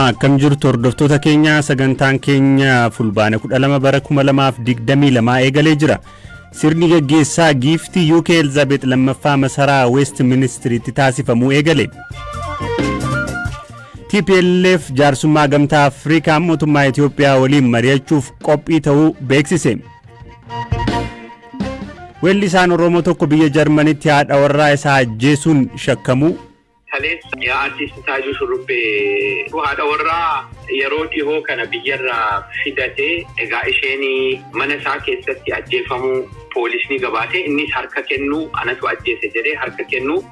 Akkam jirtu hordoftoota keenya sagantaan keenya fulbaana 12 bara 2022 eegalee jira. Sirni gaggeessaa giiftii UK Elizaabeet lammaffaa masaraa West Ministiriitti taasifamuu eegale. TPLF jaarsummaa gamtaa Afrikaa mootummaa Itoophiyaa waliin mari'achuuf qophii ta'uu beeksise. Weellisaan Oromoo tokko biyya Jarmanitti haadha warraa isaa ajjeesuun shakkamuu. Kaleessa yaa artiist Taajuu Shurrubbee haadha warraa yeroo dhihoo kana biyyarraa fidatee egaa isheen mana isaa keessatti ajjeefamuu poolisni gabaase innis harka kennuu anatu ajjeese jedhee harka kennuu.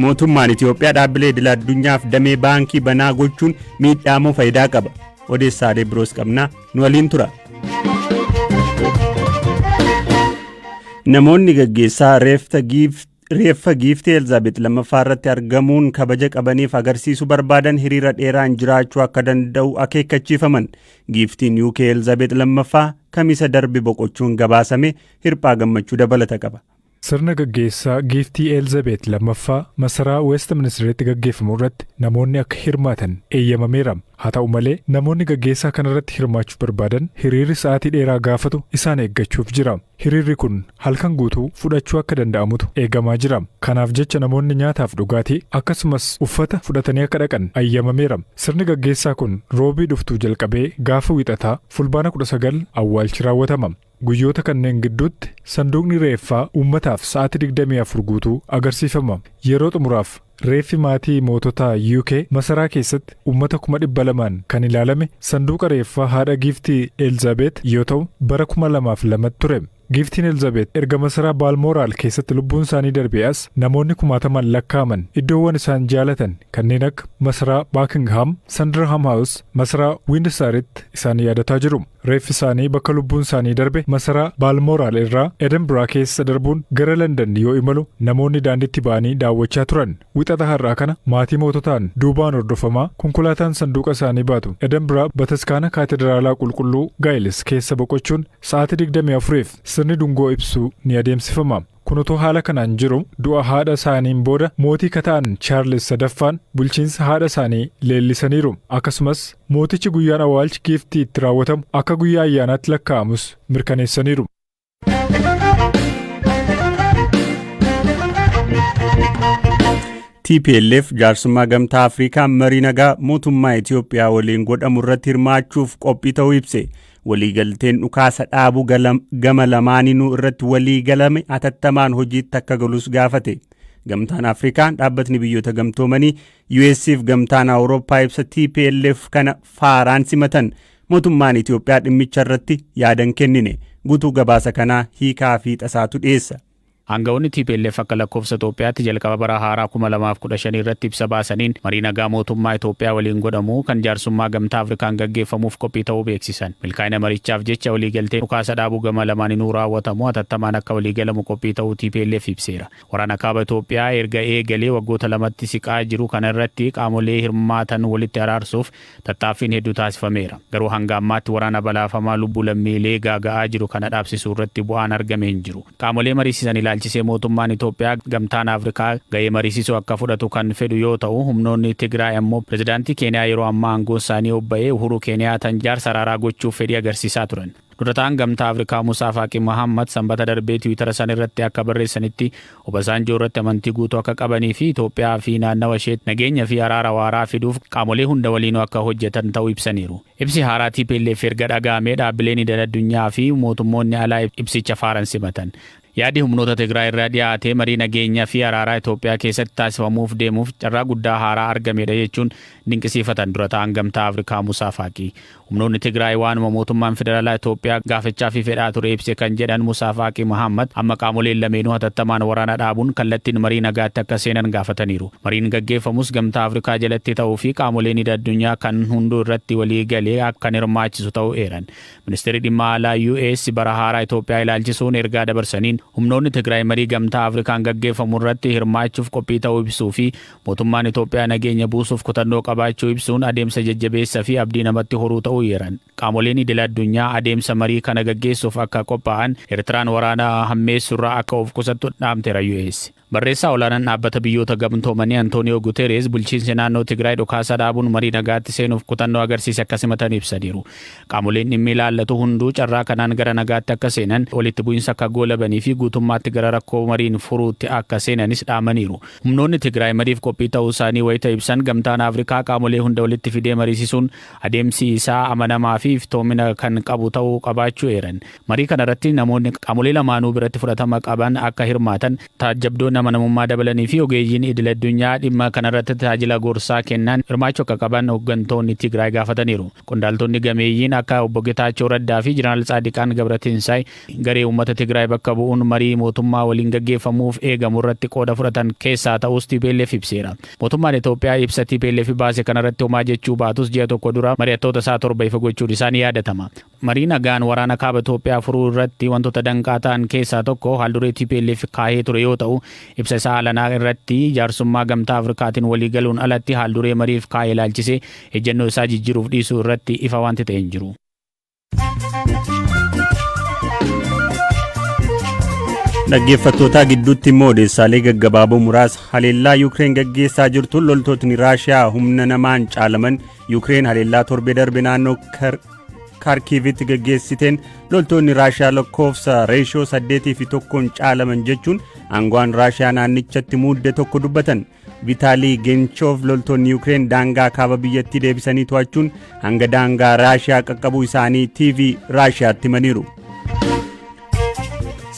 Mootummaan Itoophiyaa dhaabbilee idil addunyaaf damee baankii banaa gochuun miidhaa moo faayidaa qaba? Odeessaalee biroos qabnaa nu waliin tura. Namoonni gaggeessaa reeffa giiftii Elizaabeet lammaffaa irratti argamuun kabaja qabaniif agarsiisuu barbaadan hiriira dheeraan jiraachuu akka danda'u akeekkachiifaman. Giiftiin UK Elizaabeet lammaffaa kamisa darbe boqochuun gabaasame hirphaa gammachuu dabalata qaba. Sirna gaggeessaa giiftii Elizaabeet lammaffaa masaraa Westministeritti gaggeeffamu irratti namoonni akka hirmaatan eeyyamameera. Haa ta'u malee namoonni gaggeessaa kanarratti hirmaachuu barbaadan hiriirri sa'aatii dheeraa gaafatu isaan eeggachuuf jira. Hiriirri kun halkan guutuu fudhachuu akka danda'amutu eegamaa jira. Kanaaf jecha namoonni nyaataaf dhugaatii akkasumas uffata fudhatanii akka dhaqan eeyyamameera. Sirni gaggeessaa kun roobii dhuftuu jalqabee gaafa wiixataa fulbaana 19 awwaalchi raawwatama. Guyyoota kanneen gidduutti sanduuqni reeffaa uummataaf sa'aatii 24 guutuu agarsiifama. Yeroo xumuraaf reeffi maatii moototaa UK masaraa keessatti uummata 200,000 kan ilaalame sanduuqa reeffaa haadha giiftii Elizaabeet yoo ta'u bara 2002 ture. Giiftiin Elizaabeet erga masaraa Baalmooraal keessatti lubbuun isaanii darbee as namoonni kumaataman lakkaa'aman iddoowwan isaan jaalatan kanneen akka masaraa Buckingham, Sandringham House, masaraa Windsoritti isaan yaadataa jiru. Reeffi isaanii bakka lubbuun isaanii darbe masaraa Baalmooraal irraa Edinburgh keessa darbuun gara London yoo imalu namoonni daandiitti ba'anii daawwachaa turan. Wixata har'aa kana maatii moototaan duubaan hordofamaa konkolaataan sanduuqa isaanii baatu Edinburgh bataskaana kaatedraalaa qulqulluu Gaayilis keessa boqochuun sa'aatii 24f sirni dungoo ibsuu ni adeemsifama. Kun otoo haala kanaan jiru du'a haadha isaaniin booda mootii kata'an Chaarlis sadaffaan bulchiinsa haadha isaanii leellisaniiru. Akkasumas mootichi guyyaan awwaalchi giiftii itti raawwatamu akka guyyaa ayyaanaatti lakkaa'amus mirkaneessaniiru. TPLF jaarsummaa gamtaa Afrikaa marii nagaa mootummaa Itoophiyaa waliin godhamu irratti hirmaachuuf qophii ta'uu ibse. Waliigalteen dhukaasa dhaabuu gama lamaaniinuu irratti waliigalame hatattamaan hojiitti akka galus gaafate. Gamtaan Afrikaa dhaabbatni biyyoota gamtoomanii US fi gamtaan Awurooppaa ibsa TPLF kana faaraan simatan. Mootummaan Itoophiyaa dhimmicha irratti yaadan kennine. Guutuu gabaasa kanaa hiikaa fi tasaatu dhiyeessa. Aangawoonni TPLF akka lakkoofsa Itoophiyaatti jalqaba bara haaraa 2015 irratti ibsa baasaniin marii nagaa mootummaa Itoophiyaa waliin godhamu kan jaarsummaa gamtaa Afrikaan gaggeeffamuuf qophii ta'uu beeksisan. Milkaa'ina marichaaf jecha waliigaltee dhukaasa dhaabuu gama lamaaniinuu raawwatamu hatattamaan akka waliigalamu qophii ta'uu TPLF ibseera. Waraana kaaba Itoophiyaa erga eegalee waggoota lamatti siqaa jiru kana irratti qaamolee hirmaatan walitti araarsuuf tattaaffiin hedduu taasifameera. Garuu hanga ammaatti waraana balaafamaa lubbuu lammiilee gaaga'aa jiru kana dhaabsisuu irratti bu'aan argame hin jiru. Qaamolee mariisisan ilaalchisee mootummaan Itoophiyaa gamtaan Afrikaa ga'ee mariisisuu akka fudhatu kan fedhu yoo ta'u humnoonni Tigraay ammoo pirezidaantii Keeniyaa yeroo ammaa aangoo isaanii obba'ee Uhuru Keeniyaataan jaarsa araaraa gochuuf fedhii agarsiisaa turan. Dura gamtaa Afrikaa Musaa Faaqii Mahammad sanbata darbee Tiwiitara isaan irratti akka barreessanitti Obasanjoo irratti amantii guutuu akka qabanii fi Itoophiyaa fi naannawa ishee nageenya fi araara waaraa fiduuf qaamolee hunda waliinuu akka hojjetan ta'uu ibsaniiru. Ibsi haaraa TPLF erga dhaga'amee dhaabbileen idil addunyaa fi mootummoonni alaa ibsicha faaran simatan. Yaadi humnoota Tigraay irraa dhiyaatee marii nageenyaa fi araaraa Itoophiyaa keessatti taasifamuuf deemuuf carraa guddaa haaraa argamedha jechuun dinqisiifatan dura ta'an gamtaa Afrikaa Musaa Faaqii. Humnoonni Tigraay waanuma mootummaan federaalaa Itoophiyaa gaafachaa fi fedhaa ture ibse kan jedhan Musaa Faaqii Mahammad amma qaamoleen lameenuu hatattamaan waraana dhaabuun kallattiin marii nagaatti akka seenan gaafataniiru. Mariin gaggeeffamus gamtaa Afrikaa jalatti ta'uu fi qaamoleen idil addunyaa kan hunduu irratti walii galee kan hirmaachisu ta'uu eeran. Ministeerri dhimma alaa US bara haaraa Itoophiyaa ilaalchisuun ergaa dabarsaniin humnoonni Tigraay marii gamtaa Afrikaan gaggeeffamu irratti hirmaachuuf qophii ta'uu ibsuu fi mootummaan Itoophiyaa nageenya buusuuf kutannoo qabaachuu ibsuun adeemsa jajjabeessa fi abdii namatti horuu ta'uu eeran. Qaamoleen idil addunyaa adeemsa marii kana gaggeessuuf akka qophaa'an Eertiraan waraana hammeessurraa akka of qusattu dhaamteera US. Barreessaa olaanaan Dhaabbata Biyyoota Gamtoomanii Antooniyoo Guteereez bulchiinsi naannoo Tigraay dhukaasa dhaabuun marii nagaatti seenuuf kutannoo agarsiise akka simatan ibsaniiru. Qaamoleen dhimmi ilaallatu hunduu carraa kanaan gara nagaatti akka seenan, walitti bu'iinsa akka goolabanii fi guutummaatti gara rakkoo mariin furuutti akka seenanis dhaamaniiru. Humnoonni Tigraay mariif qophii ta'uu isaanii wayita ibsan Gamtaan Afrikaa qaamolee hunda walitti fidee mariisisuun adeemsi isaa amanamaa fi iftoomina kan qabu ta'uu qabaachuu eeran. Marii kana irratti namoonni qaamolee lamaanuu biratti fudhatama qaban akka hirmaatan, taajjabdoonni amanamummaa dabalanii fi ogeeyyiin idil-addunyaa dhimma kanarratti tajaajila gorsaa kennan hirmaachuu akka qaban hoggantoonni Tigraay gaafataniiru. Qondaaltonni gameeyyiin akka Obbo Getaachoo Raddaa fi Jeneraal Tsaadiqaan Gabratinsaay garee uummata Tigraay bakka bu'uun marii mootummaa waliin gaggeeffamuuf eegamu irratti qooda fudhatan keessaa ta'uus tplf ibseera. Mootummaan Itoophiyaa ibsa tplf baase kanarratti homaa jechuu baatus ji'a tokko dura mari'attoota isaa torba ifa gochuun isaa ni yaadatama. Marii nagaan waraana Kaaba Itoophiyaa furuu irratti wantoota danqaa ta'an keessaa tokko haalduree tplf kaahee ture yoo ta'u, ibsa isaa alanaa irratti jaarsummaa Gamtaa Afrikaatiin waliigaluun alatti haalduree mariif kaa'e ilaalchisee ejjennoo isaa jijjiiruuf dhiisuu irratti ifa wanti ta'e hin jiru. Dhaggeeffattootaa gidduutti immoo odeessaalee gaggabaaboo muraasa. Haleellaa Yuukireen gaggeessaa jirtuun loltootni Raashiyaa humna namaan caalaman. Yuukireen haleellaa torbee darbe naannoo Kaarkiivitti gaggeessiteen loltoonni Raashiyaa lakkoofsa reeshoo 8 fi 1n caalaman jechuun aango'aan Raashiyaa naannichatti muudde tokko dubbatan. Vitaalii Genchoof loltoonni Yuukireen daangaa kaaba biyyattii deebisanii to'achuun hanga daangaa Raashiyaa qaqqabuu isaanii TV Raashiyaatti himaniiru.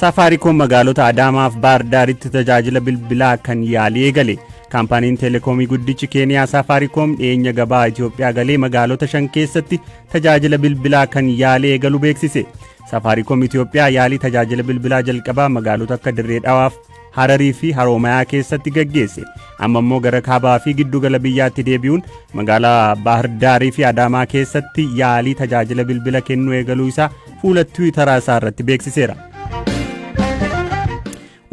Saafaariikoom magaalota Adaamaaf Baardaaritti tajaajila bilbilaa kan yaalii eegale. Kaampaaniin teelekoomii guddichi Keeniyaa Saafaariikoom dhiyeenya gabaa Itoophiyaa galee magaalota shan keessatti tajaajila bilbilaa kan yaalii eegalu beeksise. Saafaariikoom Itoophiyaa yaalii tajaajila bilbilaa jalqabaa magaalota akka Dirree Dhawaaf, Hararii fi Haroomayaa keessatti gaggeesse. Amma immoo gara kaabaa fi giddugala biyyaatti deebi'uun magaalaa Baahirdaarii fi Adaamaa keessatti yaalii tajaajila bilbila kennuu eegaluu isaa fuula Tiwiitaraa isaa irratti beeksiseera.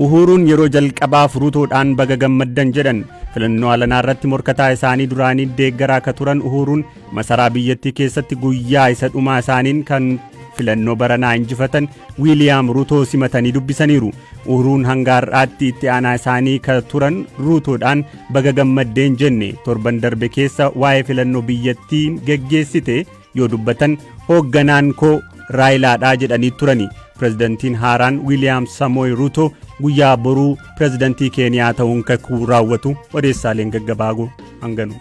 Uhuruun yeroo jalqabaaf Ruutoodhaan baga gammaddan jedhan. Filannoo alanaa irratti morkataa isaanii duraanii deeggaraa akka turan Uhuruun masaraa biyyattii keessatti guyyaa isa dhumaa isaaniin kan filannoo baranaa injifatan Wiiliyaam Ruutoo simatanii dubbisaniiru. Uhuruun hanga har'aatti itti aanaa isaanii ka turan Ruutoodhaan baga gammaddeen jenne. Torban darbe keessa waa'ee filannoo biyyattiin geggeessite yoo dubbatan hoogganaan koo Raayilaadhaa jedhanii turani. Pirezidantiin haaraan Wiiliyaam Samooy Ruutoo guyyaa boruu pirezidantii Keeniyaa ta'uun kakuu raawwatu. Odeessaaleen gaggabaaboo hanganu.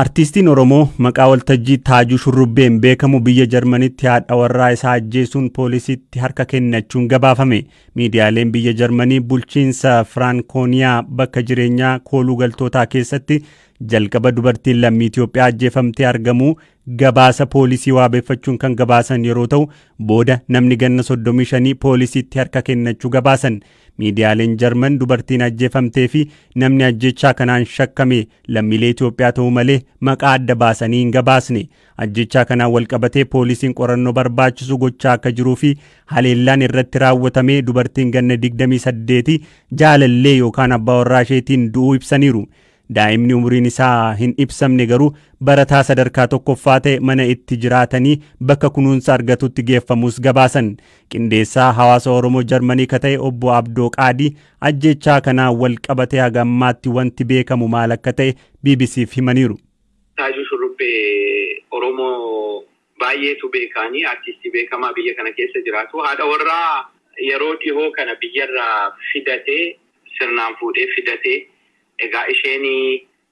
Artiistiin Oromoo maqaa waltajjii Taajuu Shurrubbeen beekamu biyya Jarmanitti haadha warraa isaa ajjeesuun poolisiitti harka kennachuun gabaafame. Miidiyaaleen biyya Jarmanii bulchiinsa Firaankooniyaa bakka jireenyaa kooluu galtootaa keessatti jalqaba dubartiin lammii Itoophiyaa ajjeefamtee argamuu gabaasa poolisii waabeeffachuun kan gabaasan yeroo ta'u, booda namni ganna 35 poolisiitti harka kennachuu gabaasan. Miidiyaaleen Jarman dubartiin ajjeefamtee fi namni ajjechaa kanaan shakkame lammiilee Itoophiyaa ta'uu malee maqaa adda baasanii hin gabaasne. Ajjechaa kanaan walqabatee poolisiin qorannoo barbaachisu gochaa akka jiruu fi haleellaan irratti raawwatamee dubartiin ganna 28 jaalallee yookaan abbaa warraa isheetiin du'uu ibsaniiru. Daa'imni umuriin isaa hin ibsamne garuu barataa sadarkaa tokkoffaa ta'e mana itti jiraatanii bakka kunuunsa argatutti geeffamus gabaasan. Qindeessaa hawaasa Oromoo Jarmanii ka ta'e Obbo Abdoo Qaadii ajjechaa kanaan wal qabatee haga ammaatti wanti beekamu maal akka ta'e BBCf himaniiru. Taajuu Shurrubbee Oromoo baay'eetu beekaanii, artistii beekamaa biyya kana keessa jiraatu. Haadha warraa yeroo dhihoo kana biyyarraa fidatee, sirnaan fuudhee fidatee, egaa isheen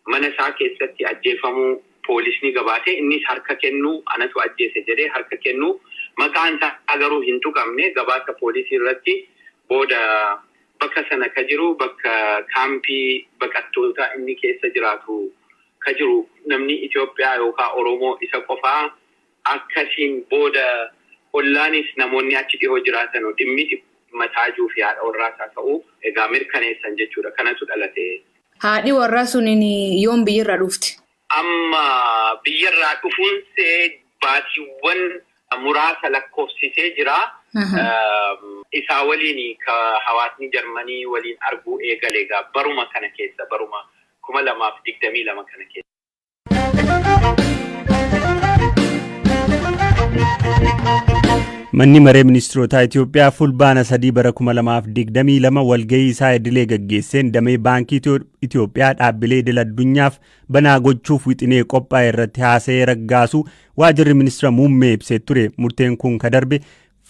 mana isaa keessatti ajjeefamuu poolisni gabaase. Innis harka kennuu, anatu ajjeese jedhee harka kennuu, maqaan isaa garuu hin tuqamne gabaasa poolisii irratti. Booda bakka sana ka jiru, bakka kaampii baqattootaa inni keessa jiraatu ka jiru, namni Itoophiyaa yookaan Oromoo isa qofaa. Akkasiin booda ollaanis namoonni achi dhihoo jiraatan dhimmi dhimma Taajuu fi haadha warraa isaa ta'uu egaa mirkaneessan jechuudha. Kanatu dhalate. Haadhi warraa suniin yoom biyyarraa dhufte? Amma biyyarraa dhufuunsee baatiiwwan muraasa lakkoofsisee jira. Isaa waliin ka hawaasni Jarmanii waliin arguu eegale egaa baruma kana keessa, baruma 2022 kana keessa. Manni maree ministeerotaa Itoophiyaa Fulbaana 3 bara 2022 walgahii isaa idilee gaggeesseen damee baankii Itoophiyaa dhaabbilee idil addunyaaf banaa gochuuf wixinee qophaa'e irratti haasa'ee raggaasu waajirri ministeera muummee ibsee ture. Murteen kun ka darbe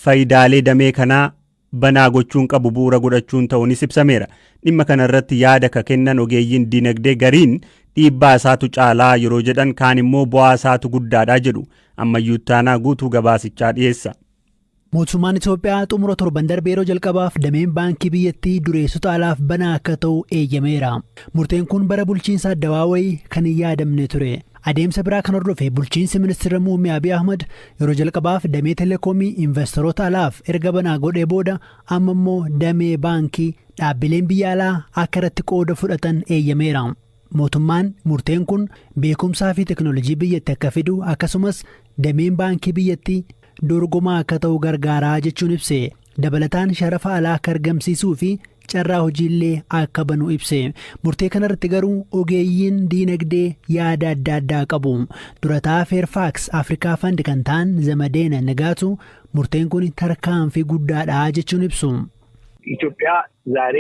faayidaalee damee kanaa banaa gochuun qabu bu'uura godhachuun ta'uunis ibsameera. Dhimma kana irratti yaada ka kennan ogeeyyiin dinagdee gariin dhiibbaa isaatu caalaa yeroo jedhan, kaan immoo bu'aa isaatu guddaadha jedhu. Ammayyuu Taanaa guutuu gabaasichaa dhiyeessa. Mootummaan Itoophiyaa xumura torban darbee yeroo jalqabaaf dameen baankii biyyattii dureessota alaaf banaa akka ta'u eeyyameera. Murteen kun bara bulchiinsa Addawaawayii kan hin yaadamne ture. Adeemsa biraa kan hordofe bulchiinsi ministeera muummee Abiy Ahmad yeroo jalqabaaf damee teleekoomii investoroota alaaf erga banaa godhee booda, amma immoo damee baankii dhaabbileen biyya alaa akka irratti qooda fudhatan eeyyameera. Mootummaan murteen kun beekumsaa fi teekinooloojii biyyatti akka fidu, akkasumas dameen baankii biyyattii dorgomaa akka ta'u gargaaraa jechuun ibse. Dabalataan sharafa alaa akka argamsiisuu fi carraa hojiillee akka banu ibse. Murtee kanarratti garuu ogeeyyiin diinagdee yaada adda addaa qabu. Durataa Fairfax Africa Fund kan ta'an Zamadeena Nagaatu murteen kun tarkaanfii guddaadha jechuun ibsu. ኢትዮጵያ ዛሬ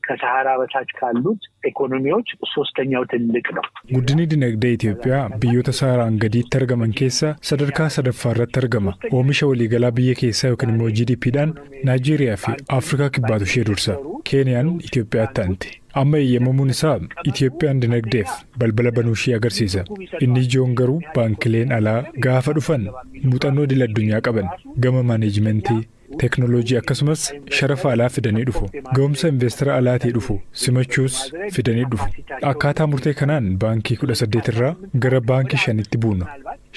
ከሰሃራ በታች ካሉት ኢኮኖሚዎች ሶስተኛው ትልቅ ነው። Guddinni dinagdee Itoophiyaa biyyoota Saharaan gadiitti argaman keessa sadarkaa sadaffaa irratti argama. Oomisha waliigalaa biyya keessaa yookiin immoo GDPdhaan Naayijeeriyaa fi Afrikaa Kibbaatu ishee dursa. Keeniyaan Itoophiyaatti aanti. Amma eeyyamamuun isaa Itoophiyaan dinagdeef balbala banuu ishee agarsiisa. Inni ijoon garuu baankileen alaa gaafa dhufan muuxannoo idil addunyaa qaban gama maaneejimentii, teeknooloojii akkasumas sharafa alaa fidanii dhufu. Ga'umsa investara alaatii dhufu simachuus fidanii dhufu. Akkaataa murtee kanaan baankii 18 irraa gara baankii shanitti buuna.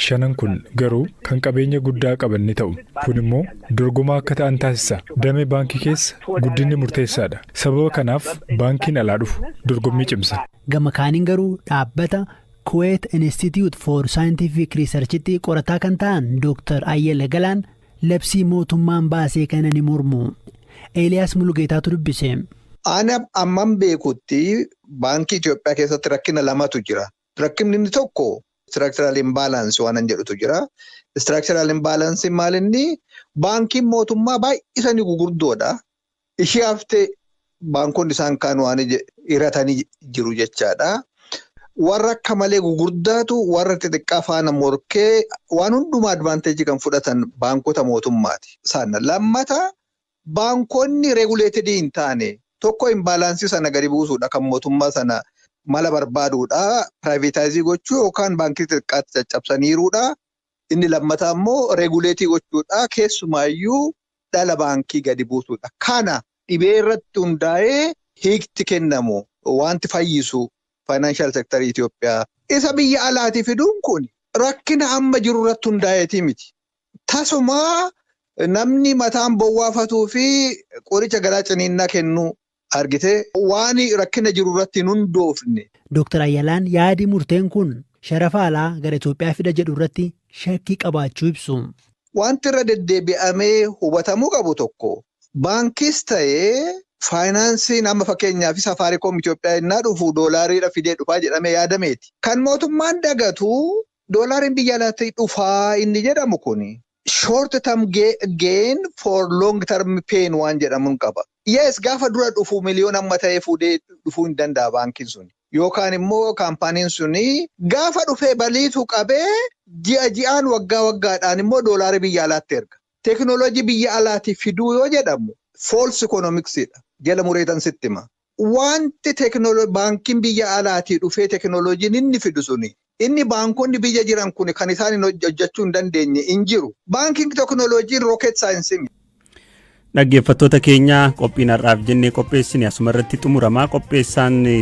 Shanan kun garuu kan qabeenya guddaa qaban ni ta'u. Kun immoo dorgomaa akka ta'an taasisa. Damee baankii keessa guddinni murteessaadha. Sababa kanaaf baankiin alaa dhufu dorgommii cimsa. Gama kaaniin garuu dhaabbata Kuwait Institute for Scientific Researchitti qorataa kan ta'an Dr. Ayyala Galaan labsii mootummaan baasee kana ni mormu. Eeliyaas Mulugeetaatu dubbise. Ani amman beekutti baankii Itoophiyaa keessatti rakkina lamatu jira. Rakkinni inni tokko structural imbalance waan jedhutu jira. Structural imbalance maal? Inni baankiin mootummaa baay'isanii gugurdoodha. Ishee haftee baankonni isaan kaan waan hiratanii jiru jechaadha. Warra akka malee gugurdaatu warra xixiqqaa faana morkee waan hundumaa advantage kan fudhatan baankota mootummaati. Sana lammata, baankonni regulated hin taane tokko imbalance sana gadi buusuudha, kan mootummaa sana mala barbaaduudha. Privatize gochuu yookaan baankii xixiqqaatti caccabsaniiruudha. Inni lammataa immoo regulate gochuudha. Keessumaayyuu dhala baankii gadi buusuudha. Kana dhibee irratti hundaa'ee hiikti kennamu wanti fayyisu financial sector Itoophiyaa. Isa biyya alaatii fiduun kun rakkina amma jiru irratti hundaa'eetii miti. Tasumaa namni mataan bowwaafatuu fi qoricha garaa ciniinnaa kennu argite waan rakkina jiru irratti hin hundoofne. Dooktar Ayyalaan yaadi murteen kun sharafa alaa gara Itoophiyaa fida jedhu irratti shakkii qabaachuu ibsu. Wanti irra deddeebi'amee hubatamuu qabu tokko, baankiis ta'ee faayinaansiin, amma fakkeenyaaf Safaariikoom Itoophiyaa innaa dhufu doolaariidha fidee dhufaa jedhamee yaadameeti. Kan mootummaan dagatu, doolaariin biyya alaatti dhufaa inni jedhamu kuni short term gain for long term pain waan jedhamuun qaba. Yes, gaafa dura dhufu miliyoona amma ta'ee fuudhee dhufuu hin danda'a baankiin suni. Yookaan immoo kaampaaniin suni gaafa dhufee baliitu qabee ji'a ji'aan, waggaa waggaadhaan immoo doolaarii biyya alaatti erga. Teekinooloojii biyya alaatii fiduu yoo jedhamu false economicsidha. Jala mureetan sitti hima. Wanti baankiin biyya alaatii dhufee teekinooloojiin inni fidu suni, inni baankonni biyya jiran kun kan isaan hojjechuu hin dandeenye hin jiru. Baankiin teekinooloojiin rocket science. Dhaggeeffattoota keenya, qophiin har'aaf jennee qopheessine asuma irratti xumuramaa. Qopheessaan